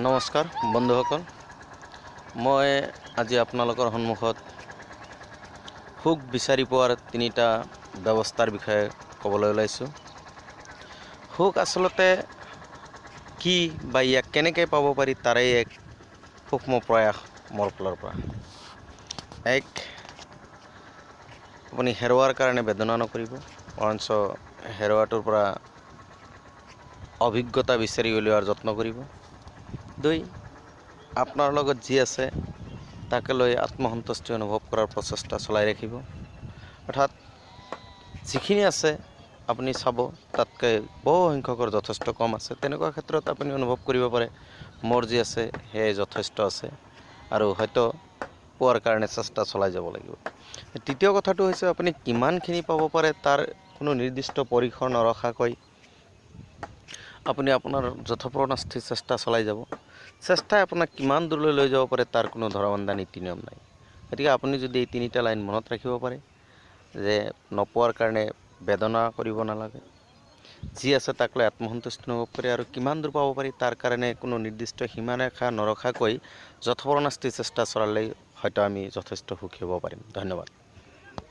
নমস্কাৰ বন্ধুসকল, মই আজি আপোনালোকৰ সন্মুখত সুখ বিচাৰি পোৱাৰ তিনিটা ব্যৱস্থাৰ বিষয়ে ক'বলৈ ওলাইছোঁ। সুখ আচলতে কি বা ইয়াক কেনেকৈ পাব পাৰি তাৰেই এক সূক্ষ্ম প্ৰয়াস মোৰ ফালৰ পৰা। এক, আপুনি হেৰুৱাৰ কাৰণে বেদনা নকৰিব, বৰঞ্চ হেৰুৱাটোৰ পৰা অভিজ্ঞতা বিচাৰি উলিওৱাৰ যত্ন কৰিব। দুই, আপোনাৰ লগত যি আছে তাকে লৈ আত্মসন্তুষ্টি অনুভৱ কৰাৰ প্ৰচেষ্টা চলাই ৰাখিব। অৰ্থাৎ যিখিনি আছে আপুনি চাব তাতকৈ বহু সংখ্যকৰ যথেষ্ট কম আছে, তেনেকুৱা ক্ষেত্ৰত আপুনি অনুভৱ কৰিব পাৰে মোৰ যি আছে সেয়াই যথেষ্ট আছে আৰু হয়তো পোৱাৰ কাৰণে চেষ্টা চলাই যাব লাগিব। তৃতীয় কথাটো হৈছে আপুনি কিমানখিনি পাব পাৰে তাৰ কোনো নিৰ্দিষ্ট পৰিসৰ নৰখাকৈ আপুনি আপোনাৰ যথোপৰোনাস্তি চেষ্টা চলাই যাব। চেষ্টাই আপোনাক কিমান দূৰলৈ লৈ যাব পাৰে তাৰ কোনো ধৰাবন্ধা নীতি নিয়ম নাই। গতিকে আপুনি যদি এই তিনিটা লাইন মনত ৰাখিব পাৰে যে নোপোৱাৰ কাৰণে বেদনা কৰিব নালাগে, যি আছে তাক লৈ আত্মসন্তুষ্টি অনুভৱ কৰে আৰু কিমান দূৰ পাব পাৰি তাৰ কাৰণে কোনো নিৰ্দিষ্ট সীমাৰেখা নৰখাকৈ যথোপৰোনাস্তি চেষ্টা চলালেই হয়তো আমি যথেষ্ট সুখী হ'ব পাৰিম। ধন্যবাদ।